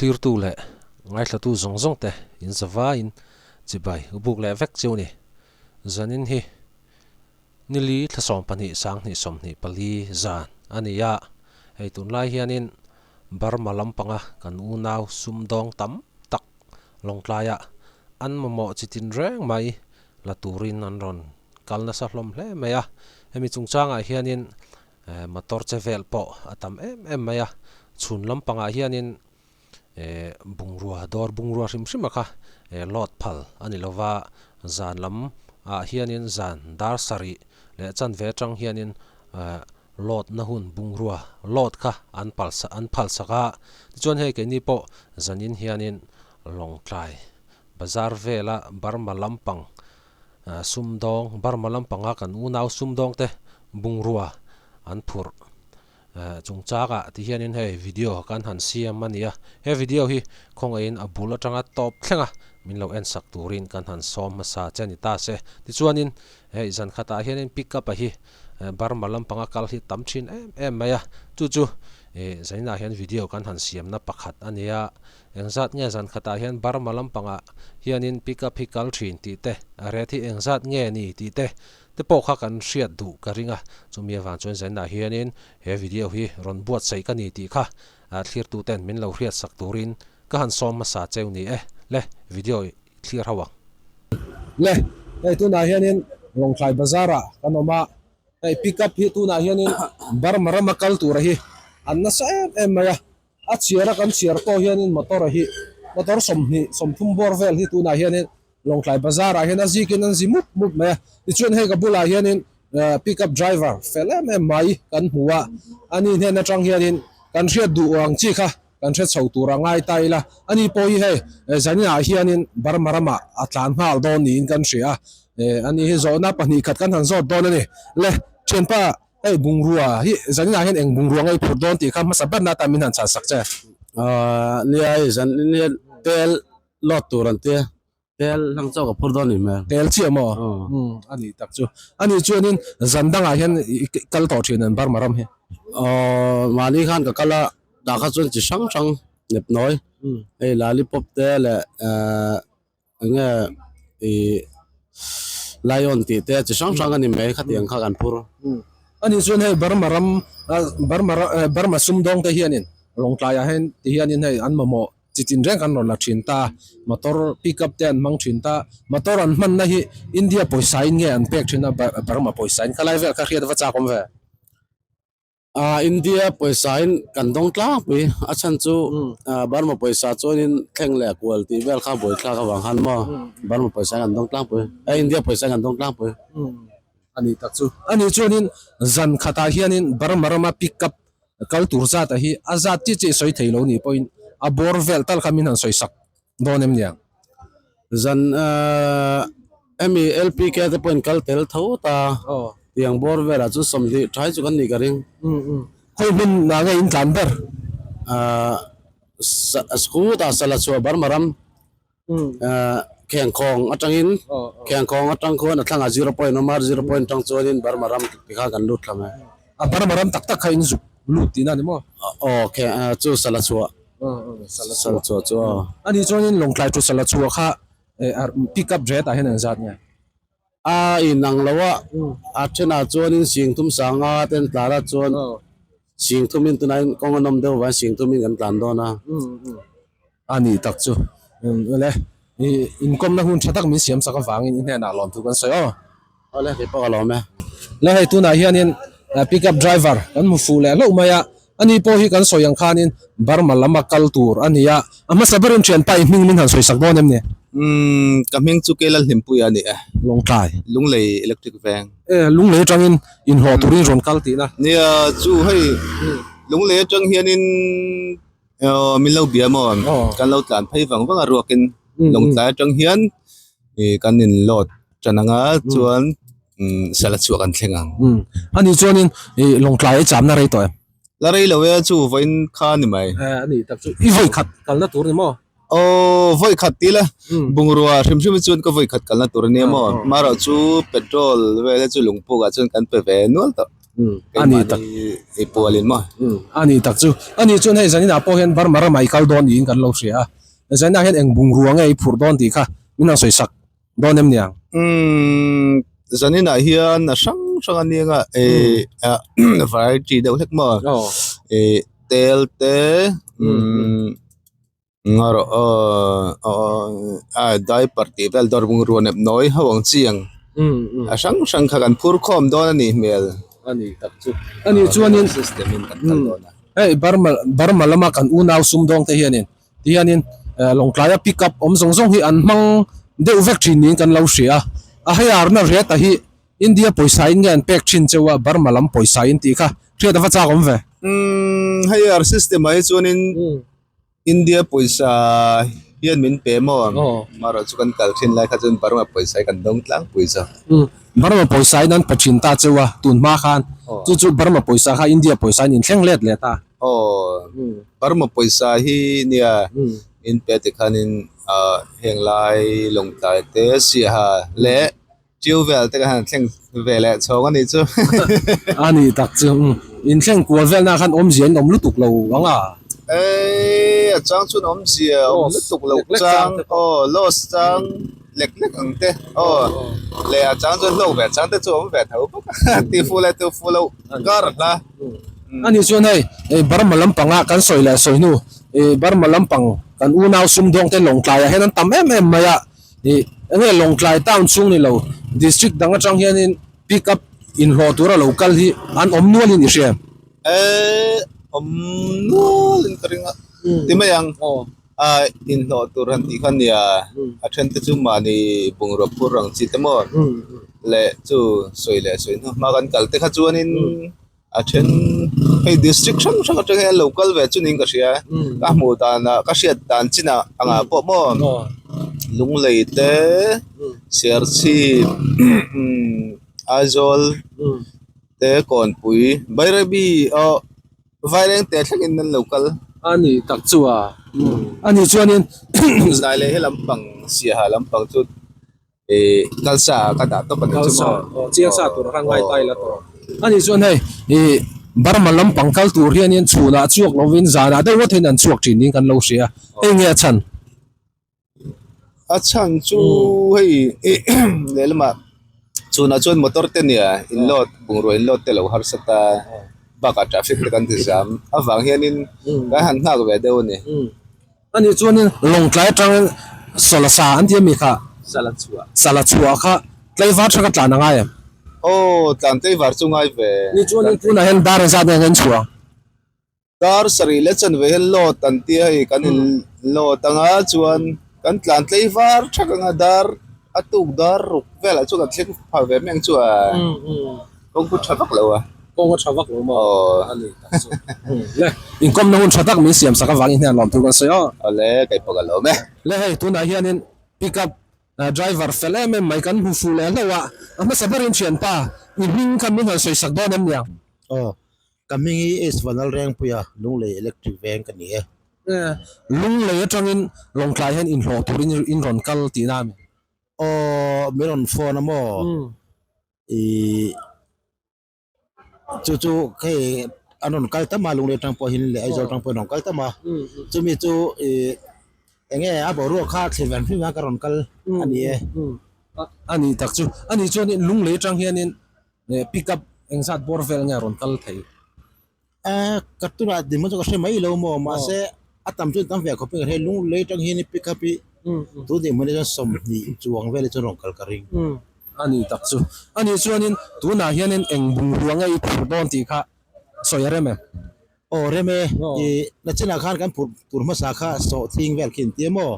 Thlirtu leh ngaithlatu zawng zawng te in zavaiin chibai u buk leh vek chiu ni. Zanin hi nili thla 12 2024 zan a ni a, hei tunlai hianin Burma lampanga kan unau sumdawng tam tak Lawngtlaiah an mamawh chi tin reng mai la turin an rawn kal nasa hlawm hle mai a, hemi chungchangah hianin Motor che vel pawh a tam em em mai a, chhun lampangah hianin bungrua dawr bungrua hrim hrim a kha load phal a ni lova, zan lam ah hianin zan dar sarih leh chanve atang hianin load na hun bungrua load kha an pal an phal sak a, tichuan hei keini pawh zanin hianin Lawngtlai bazar vela Burma lampang Sumdawng, Burma lampanga kan unau sumdawng te bungrua an phurh chungchangah ti hianin hei video kan han siam a ni a, he video hi khawngaihin a bul atanga tawp thleng a min lo en sak turin kan han sawm hmasa che a ni ta se. Tichuanin hei zan khatah hianin pick up a hi Burma lampanga kal hi tam thin em em mai a, chu chu zaninah hian video kan han siamna pakhat a ni a. Engzat nge zan khatah hian Burma lampangah hianin pick up hi kal thin tih te, a ret hi engzat nge ni tih te te pawh kha kan hriat duh ka ring a, chumi avang chuan zaninah hianin he video hi rawn buatsaih ka ni tih kha thlirtu ten min lo hriat sak turin ka han sawm hmasa cheu ni e, le video i thlir ho ang. Le, hei tunah hianin Lawngtlai Bazar ah kan awm a, hei pick up hi tunah hianin Burma rama kal tura hi an nasa em em mai a, A chhiar a kan chhiar pawh hianin motor a hi motor 20 30 bawr vel hi tunah hianin Lawngtlai bazar ah hian a zikin an zi mup mup mai a tichuan hei ka bulah hianin pick up driver fel em em mai kan hmu a ani hnen atang hianin kan hriat duh ang chi kha kan hre chho tur a ngai ta ila ani pawh hi hei zaninah hianin Burma ramah a tlan nghal dawn niin kan hria a ani hi zawhna pahnih khat kan han zawt dawn a ni le thianpa. Hei bungrua hi zaninah hian eng bungrua nge i phur dawn tih kha hmasa berna atan min han chhan sak che. Aaa nia hei zanin hian tel lawt tur an tia, tel hlang chauh ka phur dawn ni hmel. Tel chiah maw? Umm a nih tak chu. A nih chuanin zan dangah hian i kal tawh thin an Burma ram hi. Aw mahni khan ka kal a, tah kha chuan chi hrang hrang nepnawi hei lollipop te leh ehh Eng nge ih lion tih te chi hrang hrang a ni mai khatiang kha kan phur. Ani chuan hei Burma ram Burma Burma sumdawng te hianin Lawngtlaiah hian ti hianin hei an mamawh chi tin reng kan rawn la thin ta motor pick up te an hmang thin ta motor an hmanna hi India pawisa in nge an pek thin a Burma pawisa in khalai vel kha hriat va chak awm ve. Ah India pawisa in kan dawng tlangpui a chhan chu ah Burma pawisa chuanin thleng leh kual tih vel kha buaithlak avang khan maw Burma pawisa in kan dawng tlangpui eh India pawisa in kan dawng tlangpui. A nih tak chu. A nih chuanin zan khatah hianin Burma rama pick up kal tur zat a hi a zat chiah chiah sawi thei lo nih pawhin a bawr vel tal kha min han sawi sak dawn em niang. Zan ah hemi LPK te pawhin kal tel tho ta tiang bawr velah chu 20 thai chu kan nih ka ring. Khawi hmun ah nge in tlan ber? Ah Scoot ah Sala chhuah Burma ram ah Khengkhawng atangin Khengkhawng atang khuan a thlangah zero point awm a, zero point atang chuanin Burma ram ti kha kan lut thla mai. A Burma ram tak tak kha in zuk lut tihna a ni maw? Aw chu Sala chhuah. Sala chhuah chu aw. Ani chuanin Lawngtlai thu sala chhuah kha pick up rate ah hian an zat nge? A inang lo a, a thenah chuanin singthum sanga ten tlar a chuan singthumin tunah kawng a nawm deuh vangin singthumin kan tlan dawn a. A nih tak chu le inkawmna hun tha tak min siam sak avangin i hnenah lawmthu kan sawi aw. Awle kei pawh ka lawm e. Le hei tunah hianin pick up driver kan hmu fuh leh hlauh mai a, ani pawh hi kan sawi ang khanin Burma lama kal tur a ni a, a hmasa berin thianpa i hming min han sawi sak dawn em ni? Umm ka hming chu Keilal Hlimpuia a ni e. Lawngtlai. Lunglei Electric Veng. E Lunglei atangin inhlawh turin rawn kal tihna. Nia chu hei Lunglei atang hianin Aw min lo bia maw kan lo tlan phei vang vang a ruakin Lawngtlai atang hian ih kan in load tan anga chuan sala chhuah kan thleng ang. Ani chuanin ih Lawngtlai a chamna rei tawh em? La rei lo e chu vawiin kha a ni mai. Ani tak chu i vawi khat kalna tur ni maw? Aw vawi khat ti la bungrua hrim hrim hi chuan ka vawi khat kalna tur a nia maw marawh chu petrol vel hi chu lungpuk ah chuan kan pe ve nual tawh. Ani tak. I pualin maw? Ani tak chu. Ani chuan hei zaninah pawh hian Burma ramah i kal dawn niin kan lo hria a. Zaninah hian eng bungrua nge i phurh dawn tih kha min han sawi sak dawn em niang? Umm zaninah hian a hrang hrang a nia variety deuh hlek maw? Tel te umm Ngarawh aw diaper tih vel dawr bungrua nep nawi ho ang chi ang a hrang hrang kha kan phur khawm dawn a nih hmel. A ni tak chu. A nih chuanin system in kan kal dawn a. Hei Burma Burma lama kan unau sumdawng te hianin tihianin Lawngtlaia pick up awm zawng zawng hi an hmang deuh vek thin niin kan lo hria a. A hei arna reta hi India pawisa in nge an pek thin cheu a Burma lam pawisa in tih kha hriat a va chak awm ve. Umm hei ar system ah hi chuanin India pawisa hian min pe maw? Marawh chu kan kal thin lai kha chuan Burma pawisa hi kan dawng tlangpui zawk. Burma pawisa in an pe thin ta cheu a, tun hma khan chu chu Burma pawisa kha India pawisa in inthleng let let a. Aw, Burma pawisa hi nia in pe tikhanin heng lai Lawngtlai te Siaha leh Tiu vel te ka han thleng ve leh chhawng a nih chu. A nih tak chu. Inthleng kual velna khan awmzia in awm lutuk lo ang a. Eii a chang chuan awmzia awm lutuk lo chang aw loss chang lek lek ang te aw leh a chang chuan hlawk ve chang te chu awm ve tho bawk a ti fu leh tu fu lo kar hla. A nih chuan hei Burma lampanga kan sawi leh sawi hnu Burma lampang kan unau sumdawng te Lawngtlaiah hian an tam em em mai a. Ih enge Lawngtlai town chhung ni lo district dang atang hianin pick up inhlawh tura lo kal hi an awm nualin i hria em? Eh awm nualin ka ring a ti mai ang a inhlawh tur han tih kha nia a then te chu mahni bungrua phur ang chi te maw leh chu sawi leh sawi hnu hma kan kal te kha chuanin A then hei district hrang hrang atang hian lo kal ve chu niin ka hria ka hmuh danah ka hriat dan chinah angah pawh maw Lunglei te Serchhip Aizawl te Kawnpui Bairabi aw Vaireng te thlengin an lo kal. A ni tak chu a a ni chuanin Zai leh he lampang Siaha lampang chu. Ih kalsa ka dah tawp a ni chu maw? Aw chiang sa tur khan ngai tai la tawh. A nih chuan hei ih Burma lampang kal tur hianin chhunah chhuak lovin zanah deuh ngawt hian an chhuak thin niin kan lo hria. Hei nge a chhan? A chhan chu hei ih lehlamah chhunah chuan motor te nia in load bungrua in load te lo harsa ta bakah traffic te kan ti zam avang hianin kan han nghak ve deuh a ni. A nih chuanin Lawngtlai atangin Sawla sa an ti ami kha? Sala chhuah. Sala chhuah kha tlaivar tha ka tlan a ngai em? Aw, tlan tlaivar chu ngai ve. Ni chuanin tunah hian dar zat nge kan chhuah? Dar sarih leh chanve hian load an tia hei kan in load anga chuan kan tlan tlaivar thak anga dar a tuk dar ruk velah chuan kan thleng phah ve mai ang chu a. Kawng chu tha vak lo a. Kawng a tha vak lo maw? Aw. A ni tak chu. Le, inkawmna hun tha tak min siam sak avangin hian lawmthu kan sawi aw. Awle, kei pawh ka lawm e. Le hei, tunah hianin pick up driver fel em em mai kan hmu fuh leh hlauh a, a hmasa berin thianpa i hming kha min han sawi sak dawn em niang? Aw, ka hming hi Ace Vanlalrengpuia, Lunglei Electric Veng ka ni e. Lunglei atangin Lawngtlai hian inhlawh turin in rawn kal tihna a mi? Aw, min rawn phone a maw? Ih chu chu hei an rawn kal tam a lunglei atang pawh hian leh Aizawl atang pawhin an rawn kal tam a chumi chu ih eng nge a boruak kha thlir ve hrim a ka rawn kal a ni e. A nih tak chu a nih chuan lunglei atang hianin pick up engzat bawr vel nge a rawn kal thei? Ka tunah dinhmun chu ka hre mai lo maw mahse a tam chu tam ve khawp in ka hre lunglei atang hian pick up hi tun dinhmun hi chuan sawmhnih chuang vel hi chuan rawn kal ka ring. A ni tak chu. A nih chuanin tunah hianin eng bungrua nge i phurh dawn tih kha sawi a rem em? Aw rem e, ih nachinah khan kan phurh tur hmasa kha sawhthing vel khi an ti a maw?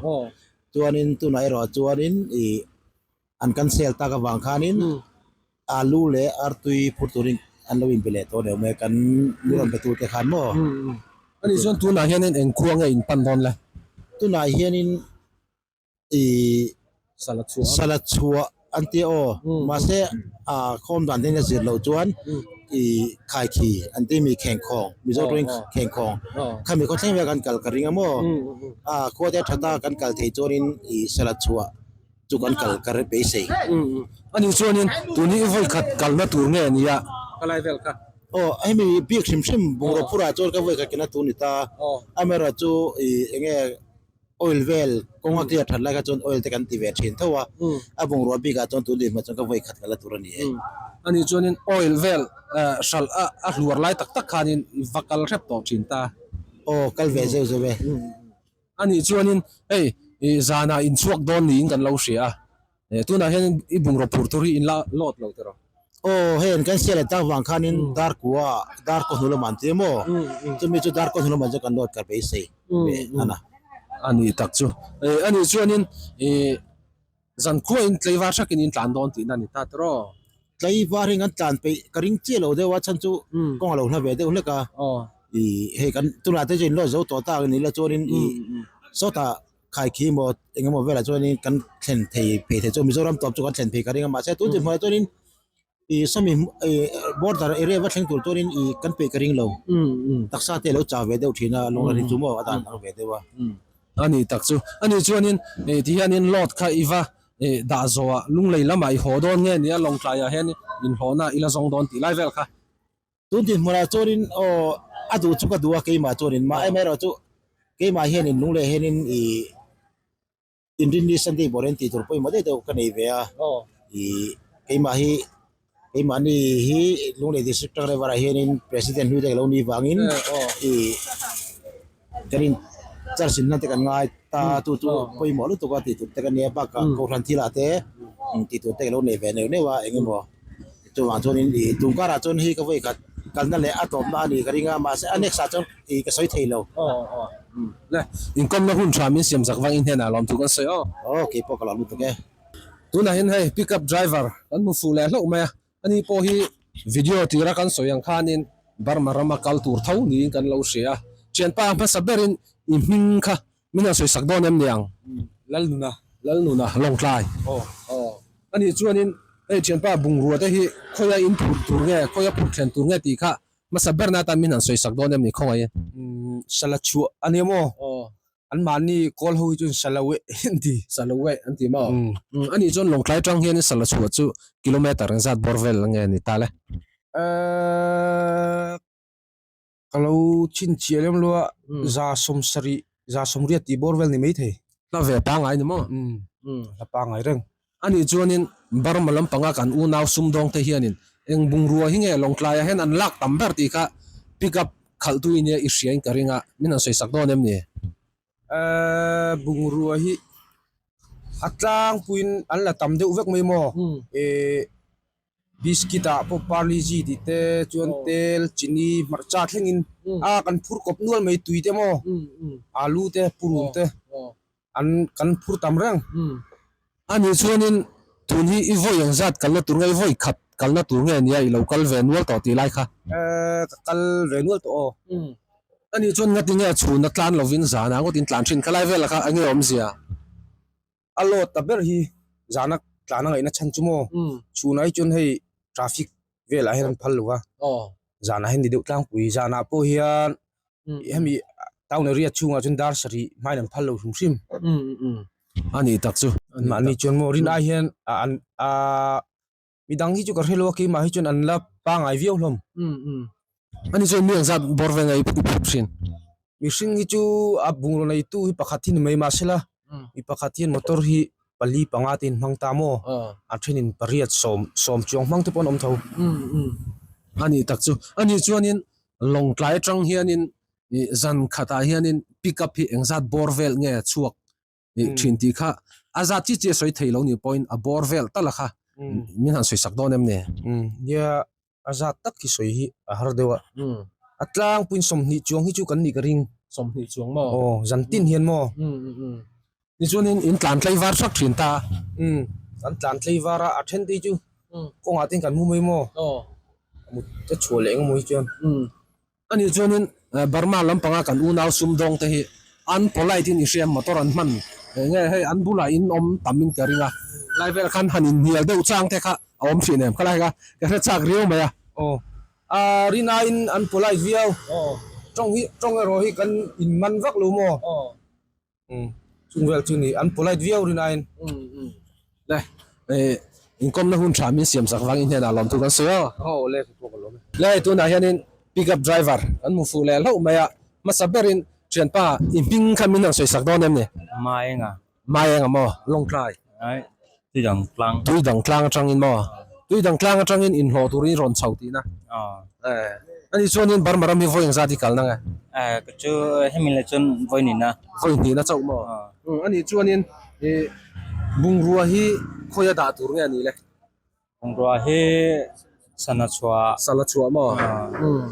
Chuanin tunah erawh chuanin ih An cancel tak avang khanin alu leh artui phur turin an lo inbe leh tawh deuh mai a, kan mi rawn be tute khan maw. Ani chuan tunah hianin eng khua nge in pan dawn le? Tunah hianin ih sala chhuah an tia aw, mahse a khawm dan te hian a zir loh chuan ih khaikhi an ti mi khengkhawng, Mizo tawngin khengkhawng khami khaw thleng vel kan kal ka ring a maw, a khua te a tha ta kan kal thei chuanin ih sala chhuah. Chu kan kal ka beisei. Ani chuanin tun hi i vawi khat kalna tur nge nia? khalai vel kha. Aw hemi bik hrim hrim bungraw phurah chuan ka vawi khat kena tur ni ta. Amaherawh chu ih eng nge oil vel kawng a clear that lai kha chuan oil te kan ti ve thin tho a, a bungrua bikah chuan tun dinhmun chuan ka vawi khat ka la tur a ni e. Ani chuanin oil vel hralh a hluar lai tak tak khanin i va kal hrep tawh thin ta. Aw kal ve zeuh zeuh e. Ani chuanin hei zanah inchhuak dawn niin kan lo hria a. Tunah hian i bungraw phur tur hi in la load lo tiraw? Aw, hei an kan sial leh tak vang khanin dar kua, dar kaw hnu lamah an ti emaw? Chumi chu dar kaw hnu lamah chuan kan load ka beisei ve a na. A nih tak chu. A nih chuanin zan khuain tlaivar hrakin in tlan dawn tihna a ni ta tiraw? Tlaivar hi kan tlan peih ka ring chiah lo deuh a, chhan chu kawng a lo hla ve deuh hlek a. Ih hei kan tunah te chu in load zo tawh tak a ni la chuanin ih sawtah Khaikhi emaw eng emaw velah chuanin kan thlen thei phei thei chu Mizoram tawp chu kan thlen phei ka ring a mahse tun dinhmunah chuanin ih sawmi ih border area va thleng tur chuanin ih kan peih ka ring lo taksa te a lo chau ve deuh thin a lung rin chu maw a dan ang ve deuh a. A ni tak chu a ni chuanin ih tihianin load kha i va ih dah zawh ah lunglei lamah i haw dawn nge nia Lawngtlaiah hian inhlawhna i la zawng dawn tih lai vel kha. Tun dinhmunah chuanin aw a duh chu ka duh a keimah chuanin mah em erawh chu keimah hianin lung leh hianin ih inrinni Sunday bawr hian tih tur pawimawh deuh deuh ka nei ve a ih keimah hi keimahni hi Lunglei District Truck Driver ah hianin President hlui te ka lo nih vangin ih kan in charge in na te kan ngai ta chu chu pawimawh lutuk a tih tur te ka nia bakah kohhran thil ah te tih tur te ka lo nei ve neuh neuh a eng emaw chuvang chuanin ih tun karah chuan hei ka vawi khat kalna leh a tawpna a nih ka ring a mahse a next ah chuan ih ka sawi thei lo. Le inkawmna hun tha min siam zak vang in hnenah lawmthu kan sawi aw. Aw keipawh ka lawm lutuk e. Tunah hian hei pickup driver kan hmu fuh leh hlauh mai a. Ani pawh hi video tira kan sawi ang khanin Burma rama kal tur tho niin kan lo hria a, thianpa hmasa berin i hming kha min han sawi sak dawn em ni ang? Lalnuna. Lalnuna, Lawngtlai. Aw. Aw. Ani chuanin hei thianpa bungrua te hi khawia in phurh tur nge, khawia phurh thlen tur nge tih kha hmasa berna atan min han sawi sak dawn em ni khawngaihin? Sala chhuah a nia maw? Aw. An mahni kawl ho hi chuan Salawe an ti. Salawe an ti maw? Ani chuan Lawngtlai tang hian Sala chhuah chu kilometer engzat bawr vel nge ni ta le? Ka lo chhinchhiah lem lo a, za sawmsarih, za sawmriat tih bawr vel ni maithei. Hla ve pangngai ni maw? Hla pangngai reng. Ani chuanin Burma lampanga kan unau sumdawngte hianin eng bungrua hi nge Lawngtlaiah hian an lak tam ber tih kha pick up khalhtu i nia i hriain ka ring a, min han sawi sak dawn em ni? Ehh bungrua hi a tlangpuiin an la tam deuh vek mai maw? Ehh biscuit ah pawh parle g tih te chuan tel chini hmarcha thlengin a kan phur kawp nual mai tui te maw alu te purun te. An kan phur tam reng. Ani chuanin tun hi i vawi ang zat kalna tur nge i vawi khat kalna tur nge nia i lo kal ve nual tawh tih lai kha? Eh, ka kal ve nual tawh aw. Ani chuan ngati nge chhuna tlan lovin zana ngawtin tlan thin kha lai velah kha enge awmzia? A load ta ber hi zana tlan a ngaihna chhan chu maw? Chhunah hi chuan hei traffic velah hian an phal lo a, zanah hian ni deuh tlangpui, zanah pawh hian hemi town area chhungah chuan dar sarih hmain an phal lo hrim hrim. A nih tak chu. Mahni chuan maw rin ai hian an a midang hi chu ka hre lo a keimah hi chuan an la pangai viau hlawm. Ani chuan mi engzat bawr ve nge i phut thin? Mihring hi chu a bungraw neitu hi pakhat hi ni mai mahsela mi pakhat hian motor hi pali panga te in hmang ta maw a thenin pariat sawm sawm chuang hmang te pawh an awm tho. A nih tak chu. Ani chuanin Lawngtlai atang hianin ih zan khatah hianin pick up hi engzat bawr vel nge chhuak ih thin tih kha a zat chi chi a sawi thei lo ni pawhin a bawr vel tal a kha min han sawi sak dawn em ni? Nia a zat tak hi sawi hi a har deuh a, a tlangpuiin 20 chuang hi chu kan nih ka ring. 20 chuang maw? Aw zan tin hian maw? Tichuanin in tlan tlei var hrek thin ta. Kan tlan tlei var a, a then te hi chu kawngah te hian kan mu mai maw? Aw. Mut te chhuah leh engemaw hi chuan. Ani chuanin Burma lampanga kan unau sumdawng te hi an polite in i hria motor an hman enge hei an bulah in awm tam in ka ring a, lai vel khan han inhnial deuh chang te kha a awm thin em khalai kha ka hre chak riau mai a. Aw a rinaiin an polite viau. Aw. Tawng hi tawng erawh hi kan in man vak lo maw? Aw. Chung vel chu ni an polite viau rinaiin. Le Inkawmna hun tha min siam sak vangin hnenah lawmthu kan sawi aw. Aw le ka pawh ka lawm e. Le tunah hianin pick up driver kan hmu fuh leh hlauh mai a, hmasa berin thianpa i hming kha min han sawi sak dawn em ni? Maenga. Maenga maw? Lawngtlai. Ai, Tuidang tlang. Tuidang tlang atangin maw? Tuidang tlang atangin inhlawh turin i rawn chho tihna. Aw. Eh, ani chuanin Burma ram hi vawi engzat i kalna nge? Eh, ka chu hemi leh chuan vawi nihna. Vawi nihna chauh maw? Aw. Umm, ani chuanin i bungrua hi khawia dah tur nge a nih le? Bungrua hi sana chhuah. Sana chhuah maw? Umm,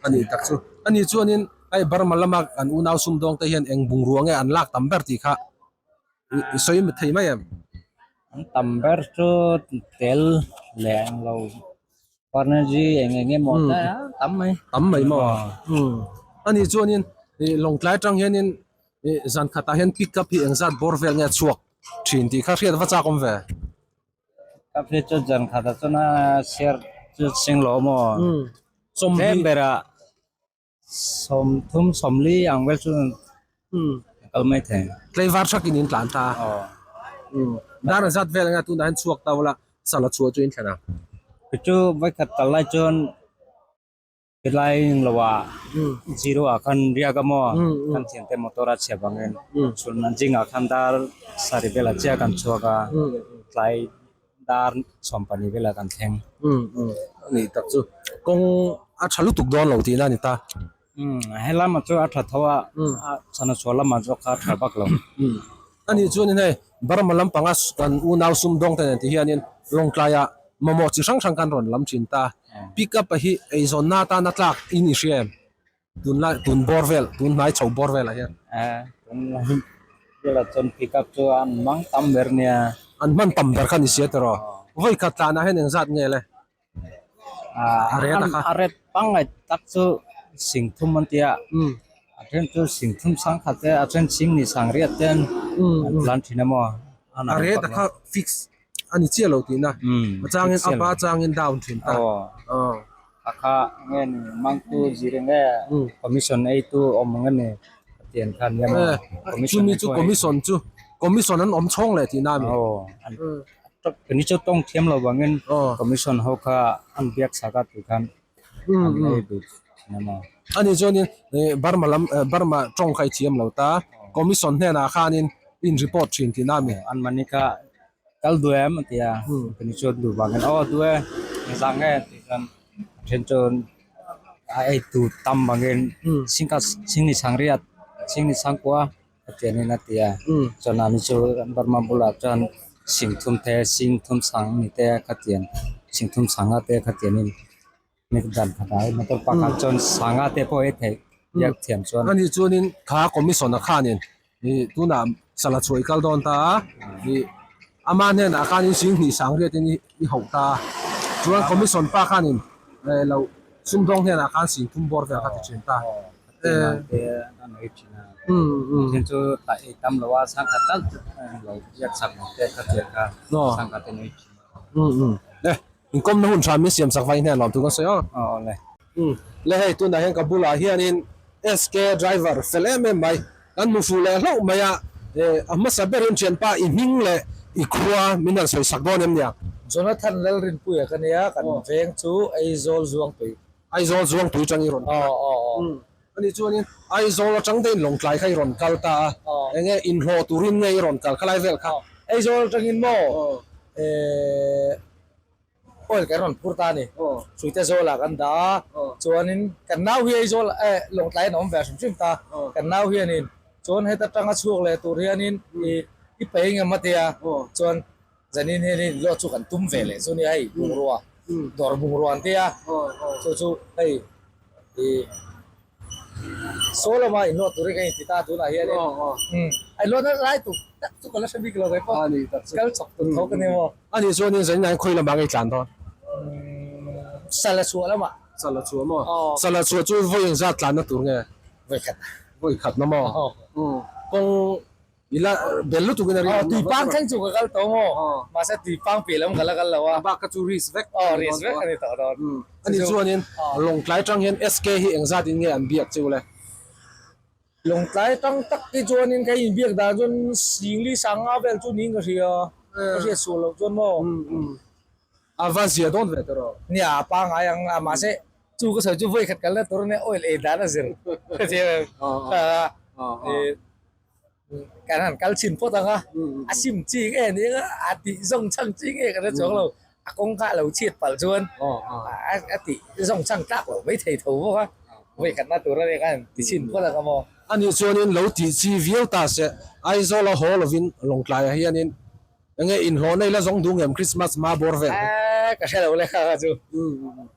a nih tak chu. A nih chuanin hei Burma lama kan unau sumdawng te hian eng bungrua nge an lak tam ber tih kha i sawi thei mai em? An tam ber chu tel leh eng lo Energy eng eng emaw te a tam mai. Tam mai maw? Umm. A nih chuanin Lawngtlai atang hianin zan khatah hian pick up hi engzat bawr vel nge a chhuak thin tih kha hriat va chak awm ve? Ka phei chu zan khatah chuan a share chu sing lo maw? Tlem berah 30 40 ang vel chu kal mai thei. Tlaivar thakin in tlan ta. Dar a zat vel anga tunah hian chhuak ta ula sala chhuah chu in thlen ang. Kei chu vawikhat kal lai chuan Helai englo ah zero ah khan riak a maw kan thiante motor a chhia vangin chhun an zingah khan dar sarih velah chiah kan chhuak a tlai dar 12 velah kan thleng. A nih tak chu kawng a tha lutuk dawn lo tihna a ni ta. Helai lamah chu a tha tho a a chhana chhuah lamah zawk kha a tha vak lo. A nih chuanin hei Burma lampanga kan unau sumdawng te nen ti hianin Lawngtlaiah mamawh chi hrang hrang kan rawn lam thin ta. Pick up a hi eizawnna atana tlak in i hria em? Tunlai tun bawr vel tun hnai chho bawr velah hian. Tunlai velah chuan pick up chu an hmang tam ber nia. An hman tam ber kha ni sia tiraw? Vawi khat tlanah hian engzat nge le? A ret a kha. A ret pangngai tak chu singthum an tia. A then chu singthum sang khat te a then sing ni sang riat ten an tlan thin a maw. A ret a kha fix a ni chiah lo tihna. A changin up a changin down thin ta. A kha nge ni mangtu zir nge commission ei tu awm ang a ni a tian kha nia maw. Chumi chu commission chu commission an awm chhawng leh tihna a ni. Kani chu tawng thiam lo vangin commission ho kha an biak chak a tih khan an ei duh thin a maw. Ani chuanin Burma lam Burma tawng kha i thiam lo ta commission hnenah khanin in report thin tihna a ni. An mahni kha kal duh em a ti a kani chu duh vangin aw duh e engzah nge tih khan a then chuan a ei tur tam vangin singkhat singni sangriat singni sangkua Pathianin a ti a, chuan ani chu Burma bulah chuan singthum te singthum sang ni te khatiang singthum sanga te khatiangin dan khatah hi motor pakhat chuan sanga te pawh hi theih biak thiam chuan. Ani chuanin kha commission a khanin ih tunah sala chhuah i kal dawn ta a ih ama hnenah khanin sing hnih sang riatin i hauh ta a chuan commission pa khanin eh lo sumdawng hnenah khan singthum bawr vel kha ti thin ta. Inkawmna hun tha min siam chak vai hnen lawm thu kan sawi aw. Le hei tunah hian ka bulah hianin SK driver fel em em mai kan hmu fuh leh hlauh mai a, a hmasa berin thianpa i hming leh i khua min han sawi sak dawn em nia. Jonathan Lalrinpuia ka nia, kan veng chu Aizawl Zuangtui. Aizawl Zuangtui tang i rawn kal a. Ani chuanin Aizawl atang te in Lawngtlai kha i rawn kal ta a, eng nge inhlawh turin nge i rawn kal khalai vel kha? Aizawl atangin maw oil kan rawn phur ta a ni, Hruite Zawlah kan dah a, chuanin kan nau hi Aizawl Lawngtlai in a awm ve hrim hrim ta, kan nau hianin chuan heta tanga chhuak leh tur hianin i pei engemaw tia chuan Zanin hianin lawh chu kan tum ve leh chu nia hei bungrua dawr bungrua an tia chu chu hei ih saw lama inlawh turin kan inti ta tunah hianin a inlawh na lai tur tak chu ka la hre bik lo ve pawh kal chawk tur tho ka ni maw. A nih chuanin zanin ah hian khawi lamah ngei tlan dawn? Sala chhuah lamah. Sala chhuah maw? Sala chhuah chu vawi engzat tlanna tur nge? Vawi khat. Vawi khat na maw? Kawng Ila bel lutuk in a ring. Aw tui pang thleng chu ka kal tawh maw? Mahse tui pang piah lam ka la kal lo a. A bak kha chu risk vek. Aw risk vek a ni tawh dawn. Ani chuanin Lawngtlai tang hian SK hi engzat in nge an biak chu le? Lawngtlai tang tak hi chuanin ka inbiak dan chuan Singli Sanga vel chu niin ka hria. Ka hriat sual loh chuan maw? A va zia dawn ve tawh rawh. Nia a pangai ang a mahse chu ka sawi chu vawi khat kalna tur ania oil ei dan a zir ka ti em kan han kal chhin phawt ang a a sim chi nge ni ang a a tih zawng chhang chi nge ka hre chuang lo a kawng kha a lo chhiat palh chuan a tih zawng chhang tlak lo mai thei tho bawk a vawi khatna tur ania kan han ti chhin phawt ang a maw. Ani chuanin lo tih chi viau ta se Aizawl a haw lovin Lawngtlaiah hianin Enge inhlawhna ila zawng duh ngem Christmas hma bawr vel hi? Eeh ka hre lo le kha kha chu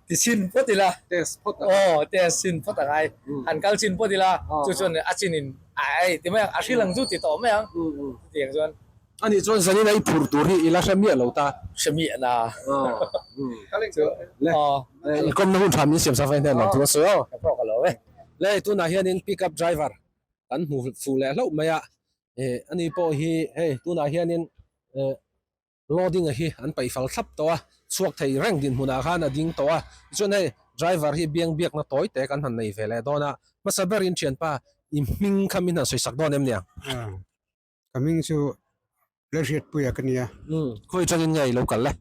ti chhin phawt ila. Test phawt a. Aw test chhin phawt a ngai. Han kal chhin phawt ila chu chuan a chin in a ei ti mai ang a hrilh ang chu ti tawh mai ang chutiang chuan. Ani chuan zanin a i phurh tur hi ila hre miah lo ta. Hre miah na. Chu le inkawmna hun tha min siam sak vek hnen lo thu a sawi aw. Ka pawh ka lo e. Le tunah hianin pick up driver kan hmu fuh leh hlauh mai a. Eh ani pawh hi hei tunah hianin eh loading a hi an paih fal thlap tawh a chhuak thei reng dinhmunah khan a ding tawh a tichuan hei driver hi biang biakna tawi te kan han nei ve leh dawn a hmasa berin thianpa i hming kha min han sawi sak dawn em nia? Ka hming chu Lalhriatpuia ka nia. Khawi atangin nge i lo kal le?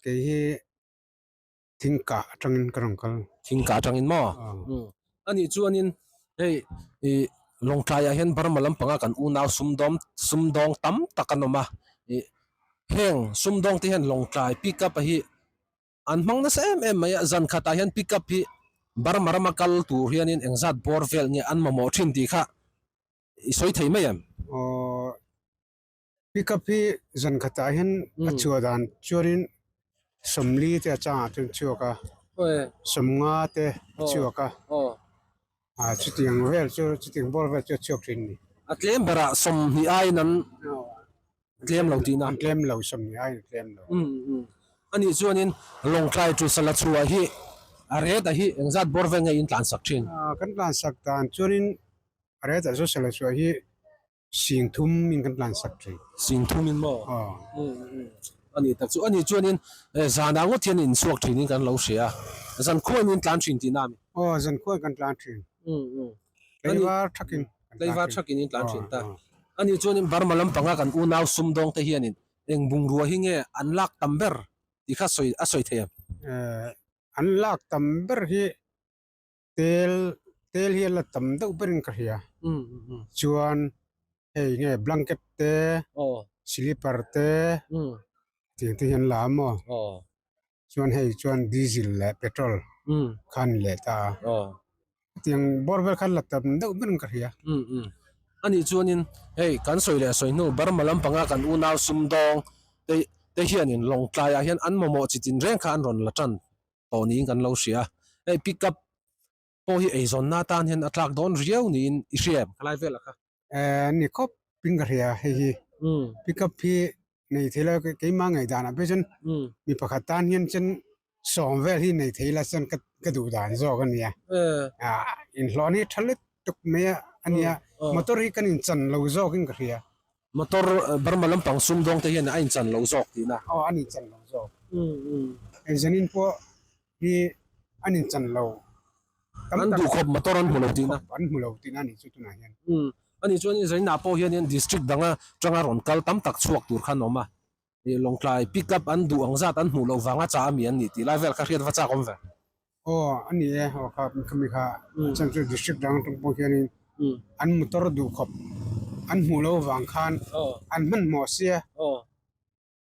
Kei hi Thingkah atangin ka rawn kal. Thingkah atangin maw? Anih chuanin hei i Lawngtlaiah hian Burma lampanga kan unau sumdawm sumdawng tam tak an awm a. I heng sumdawng te hian Lawngtlai pick up a hi an hmang nasa em em mai a. Zan khatah hian pick up hi Burma rama kal tur hianin engzat bawr vel nge an mamawh thin tih kha i sawi thei mai em? Aw Pickup hi zan khatah hian a chhuah dan chuanin sawmli te a changah chuan chhuak a, sawmnga te a chhuak a, ah chutiang vel chu chutiang bawr vel chu a chhuak thin a ni. A tlem berah sawmhnih aiin an tlem lo tihna. An tlem lo, sawmhnih aiin an tlem lo. Anih chuanin Lawngtlai chu Sala chhuah hi a ret a hi engzat bawr vel nge in tlansak thin? Kan tlansak dan chuanin a ret ah chu Sala chhuah hi Sing thum in kan tlan sak thin. Sing thum in maw? Aw. A nih tak chu. A nih chuanin zanah ngawt hian in chhuak thin in kan lo hria a. Zan khuain in tlan thin tihna a mi? Aw, zan khuain kan tlan thin. Tleivar thakin kan tlan thin. Tleivar thakin in tlan thin ta. A nih chuanin Burma lampanga kan unau sumdawng te hianin eng bungrua hi nge an lak tam ber tih kha sawi a sawi thei em? An lak tam ber hi Tel tel hi a la tam deuh berin ka hria chuan hei nge blanket te slipper te tiang te hi an la a maw chuan hei chuan diesel leh petrol kha an leh ta a tiang bawr vel kha an la tam deuh berin ka hria. Anih chuanin hei kan sawi leh sawi hnu Burma lampanga kan unau sumdawng te te hianin Lawngtlaiah hian an mamawh chi tinreng kha an rawn la tan tawh niin kan lo hria a, hei pick up pawh hi eizawnna atan hian a tlak dawn riau niin i hria em khalai velah kha? Eh ni khawp in ka hria hei hi pick up hi nei thei la keimah ngaih danah phei chuan mi pakhat tan hian chuan sawm vel hi nei thei la chuan ka ka duh dan zawk a nia ah inhlawhna hi tha lutuk mai a ania motor hi kan inchan lo zawk in ka hria. Motor Burma lampang sumdawng te hian a inchan lo zawk tihna. Aw an inchan lo zawk. Hei zanin pawh hi an inchan lo. An duh khawp motor an hmu lo tihna. An hmu lo tihna a nih chu tunah hian. Ani chuan zaninah pawh hian district danga tanga rawn kal tam tak chhuak tur kha an awm a. Lawngtlai pick up an duh ang zat an hmuh loh vanga chah a mi an nih tih lai vel kha hriat va chak awm ve. Aw a ni e, aw kha khami kha a chhan chu district dang atang pawh hianin an motor duh khawp an hmuh loh avang khan an hmanhmawh sia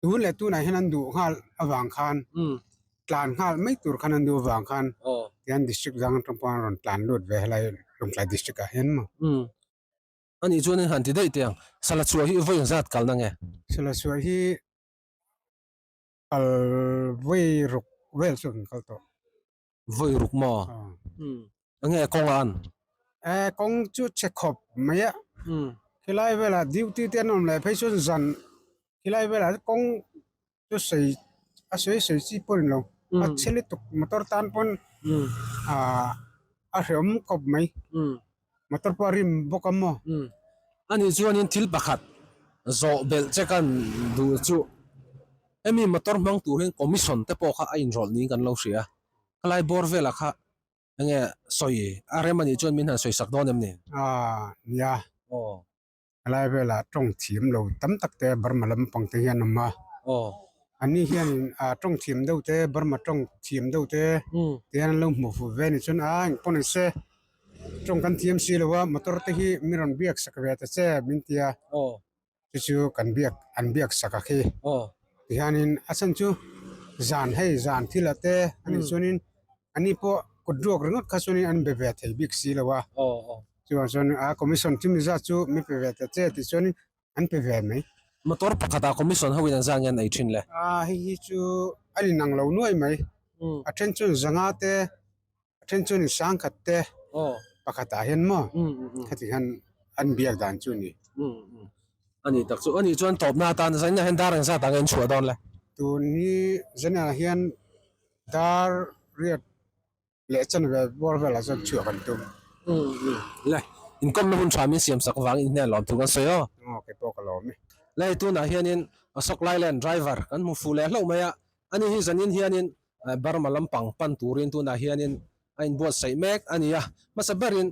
tun leh tunah hian an duh nghal avang khan tlan nghal mai tur khan an duh avang khan tihian district dang atang pawh an rawn tlan lut ve helai Lawngtlai district ah hian maw. Anih chuan han ti daih teh ang, Salachhuah hi vawi engzat kalna nge? Salachhuah hi. Kal vawi ruk vel chu kan kal tawh. Vawi ruk maw? Enge kawng a an? Eh kawng chu chhe khawp mai a. Khilai velah duty te an awm leh phei chuan zan khilai velah kawng chu sawi a sawi sawi chi pawh a ni lo. A chhe lutuk motor tan pawn ah a hrehawm khawp mai. Motor pawh a rim bawk a maw? Anih chuanin thil pakhat zawh belh che kan duh chu hemi motor hmang tur hian commission te pawh kha a inrawlh niin kan lo hria a, khalai bawr velah kha enge sawi a rem anih chuan min han sawi sak dawn em ni? Aaa nia, khalai velah tawng thiam lo tam tak te Burma lampang te hian awm a. Anni hianin ah tawng thiam deuh te Burma tawng thiam deuh te ti hian an lo hmuh fuh ve a ni chuan a engpawh ni se tawng kan thiam si lo a motor te hi mi rawn biak sak ve ta che min ti a chu chu kan biak an biak sak a khi ti hianin a chhan chu zan hei zan thil ah te a nih chuanin anni pawh kut ruak ringawt kha chuanin an be ve thei bik si lo a chuvang chuan a commission chu mi zat chu mi pe ve ta che tih chuanin an pe ve mai. Motor pakhatah commission ho in an zah nge an ei thin le? A hei hi chu a inang lo nuai mai. A then chuan zanga te, a then chuan in sangkhat te pakhatah hian maw khati hian an biak dan chu a ni. A ni tak chu. A nih chuan tawpna atan zaninah hian dar engzat ah nge in chhuah dawn le? Tun hi zaninah hian dar riat leh chan ve bawr velah chuan chhuah kan tum. Le, inkawmna hun tha min siam sak vangin in hnen lawm thu kan sawi aw. Aw, kei pawh ka lawm e. Le, tunah hianin Ashok Leyland driver kan hmu fuh leh hlauh mai a, ani hi zanin hianin Burma lampang pan turin tunah hianin a inbuatsaih mek a ni a. Hmasa berin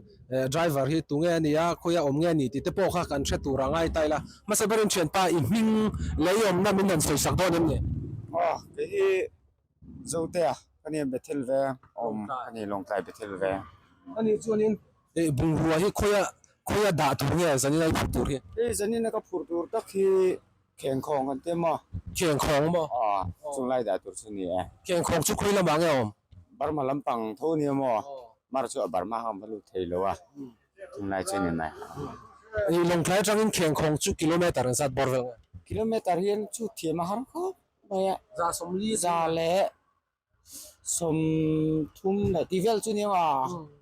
driver hi tunge a ni a, khawia awm nge a ni tih te pawh kha kan hre tur a ngai ta ila. Hmasa berin thianpa i hming leh i awmna min han sawi sak dawn em ni? Aw, kei hi Zotea ka nia Bethel veng awm ka ni Lawngtlai Bethel veng. A nih chuanin eh bungrua hi khawia khawia dah tur nge zanin a i phurh tur hi? Hei zanin a ka phurh tur tak hi Khengkhawng kan ti maw? Khengkhawng maw? Aw chunglai dah tur chu ni e. Khengkhawng chu khawi lamah nge awm? Burma lampang tho nia maw? Mar chu a Burma kha va lut thei lo a chunglai chu ni mai. Lawngtlai atangin Khengkhawng chu kilometer engzat bawr vel nge? Kilometer hian chu thiam a har khawp. Mai a za 40 za leh 30 leh tih vel chu nia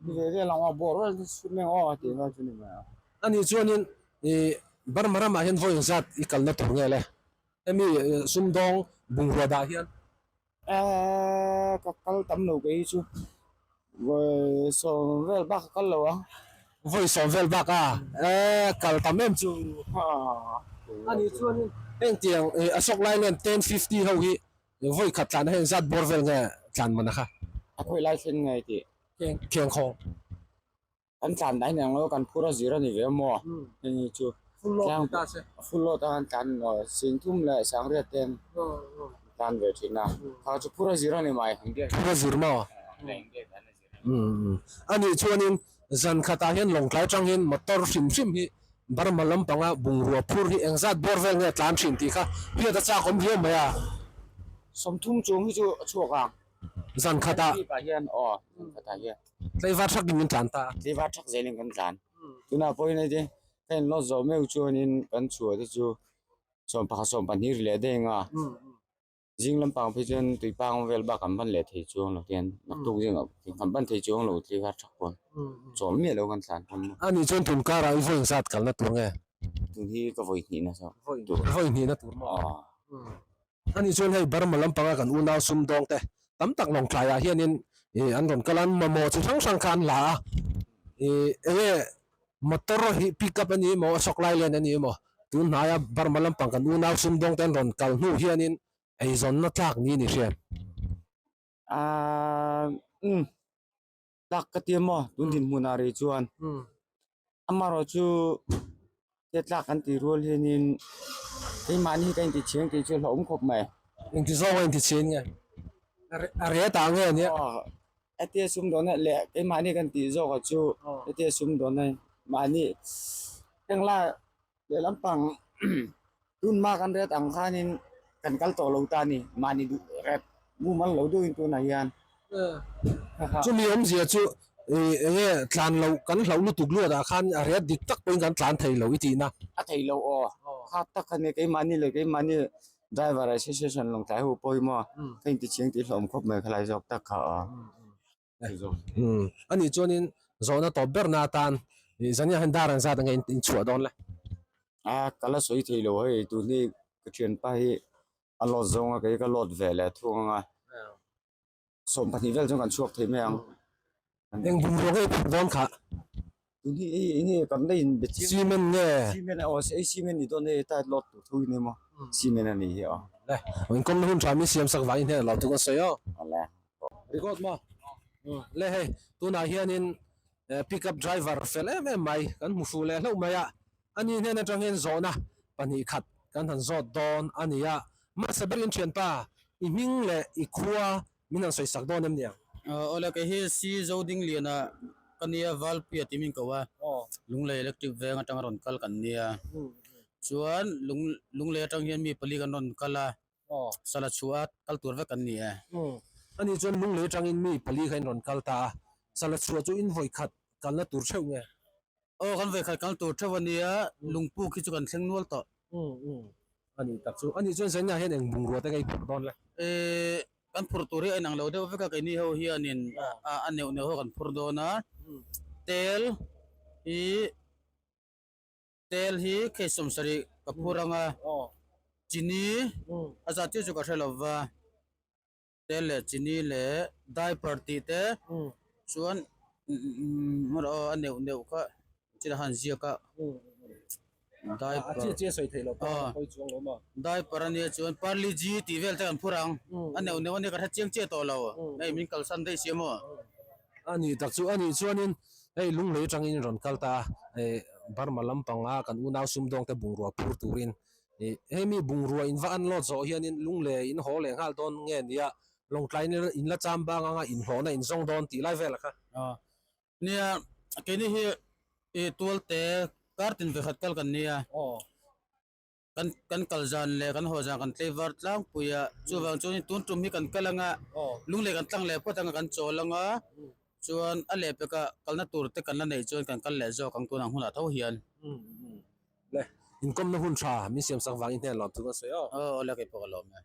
ni ve vel ang aw bawr vel chu chhun mai ang aw tih vel chu ni mai a. Ani chuanin ih Burma ramah hian vawiin zat i kalna tur nge le hemi sumdawng bungrua dah hian. Eee ka kal tam lo kei chu vawi 10 vel bak ka kal lo ang. Vawi 10 vel bak a eee kal tam em chu. Ani chuanin heng tiang Ashok Leyland 1050 ho hi vawi khat tlan heng zat bawr vel nge tlan man a kha. A khawi lai thlen nge tih. Kheng khawng. Kan tlan dai nen lo kan phur a zir a ni ve maw hei chu Full load ni ta se. Full load a kan tlan 30 leh 80 ten tlan ve thin a kha chu phur a zir a ni mai. Phur a zir maw? Anih chuanin zan khatah hian Lawngtlai atang hian motor hrim hrim hi Burma lampanga bungrua phur hi engzat bawr vel nge tlan thin tih kha hriat a chak awm riau mai a. 30 chung hi chu a chhuak ang. Zan khatah. Hian aw zan khatah hian. Tleivar thakin kan tlan ta. Tleivar thak zelin kan tlan. Tunah pawhin hei te ka in load zawh meuh chuanin kan chhuah te chu 11 12 ri leh daih anga zing lampang phei chuan tuipang vel bak an ban leh thei chuang lo tian naktuk zingah kan ban thei chuang lo tleivar thak pawn chawl miah lo kan tlan pawn. Ani chuan tun karah i vawi zat kalna tur nge? Tun hi ka vawi hnihna zawk tur. Vawi hnihna tur maw? Ani chuan hei Burma lampanga kan unau sumdawng te tam tak Lawngtlai ah hianin ih an rawn kal a, an mamawh chi hrang hrang kha an la a, ih enge motor hi pick up a ni emaw Ashok Leyland a ni emaw tun hnaia Burma lampang kan unau sumdawng te an rawn kal hnu hianin eizawnna tlak niin i hria. Aaa umm tlak ka ti emaw tun dinhmunah rih chuan amaherawh chu he tlak kan tih rual hianin keimahni hi ka intichhiang tih chu a hlauhawm khawp mai. Engti zawng a intichhian nge? A reh ta nge ania? Aw hetia sumdawnna leh keimahni kan tih zawkah chu hetia sumdawnna mahni heng lai lehlam pang tunhma kan ret ang khanin kan kal tawh lo ta a ni mahni duh ret mumal lo deuhin tunah hian. Chumi awmzia chu ih eng nge tlan loh kan hlauh lutuk luat ah khan a ret dik tak pawhin kan tlan thei lo i tihna. A thei lo aw kha tak a ni keimahni leh keimahni driver association Lawngtlai ho pawh hi maw ka intichhing tih hlawm khawp mai khalai zawk tak kha aw. A nih chuanin zawhna tawp berna atan zania hian dar ang zat anga in chhuah dawn le. A ka la sawi thei lo hei tun hi ka thianpa hi a load zawng a kei ka load ve leh thung anga 12 vel chuan kan chhuak thei mai ang. Eng bungrua nge i phurh dawn kha? Tun hi hei enge kan la in be chiang. Cement nge? Cement aw hei cement ni dawn hei ta load tur thu in emaw cement a ni hi aw. Le inkawmna hun tha min siam sak vangin hian a lo tuk a sawi aw. Awle. Record maw? Le hei tunah hianin pick up driver fel em em mai kan hmu fuh leh hlauh mai a, ani hnen atang hian zawhna 2 khat kan han zawt dawn a ni a. Hmasa berin thianpa i hming leh i khua min han sawi sak dawn em niang? Awle kei hi Si Zodingliana ka nia Valpuia tih min ko a, Lunglei Electric Veng atanga rawn kal kan nia. Chuan Lunglei atang hian mi pali kan rawn kal a, Sala chhuah a kal tur vek kan ni e. Ani chuan Lunglei atangin mi pali kha in rawn kal ta a, Sala chhuah chu in vawi khat kalna tur theuh nge? Aw kan vawi khat kal tur theuh a nia, lungpuk hi chu kan thleng nual tawh. Ani tak chu, ani chuan Zaina hian eng bungrua te ngei phurh dawn le? Ehh kan phurh tur hi a inang lo deuh vek a, keini ho hianin a neuh neuh ho kan phur dawn a, tel hi Tel hi case 70 ka phur anga chini a zat chiah chu ka hre lova tel leh chini leh diaper tih te chuan aw a neuh neuh kha chilai khan ziak a diaper diaper ania chuan parle g tih vel te kan phur ang a neuh neuh ania ka hre chiang chiah tawh lo hei min kalsan daih sia maw. A nih tak chu a nih chuanin hei Lunglei atangin rawn kal ta a, eh Burma lampanga kan unau sumdawngte bungrua phur turin ih hemi bungrua in va unload zawh hianin Lunglei in haw leh nghal dawn nge nia Lawngtlai in la cham bang anga inhlawhna in zawng dawn tih lai vel a kha. Nia keini hi ih tualte kar tin ve khat kal kan nia. Kan kan kal zan leh kan haw zan kan tlei var tlangpui a, chuvang chuan tun tum hi kan kal anga lunglei kan tlang leh phawt anga kan chawl anga chuan a leh pekah kalna tur te kan la neih chuan kan kal leh zawk ang tunang hunah tho hian. Le inkawmna hun tha min siam sak vangin hnen lawm thu kan sawi aw. Aw awle keipawh ka lawm e.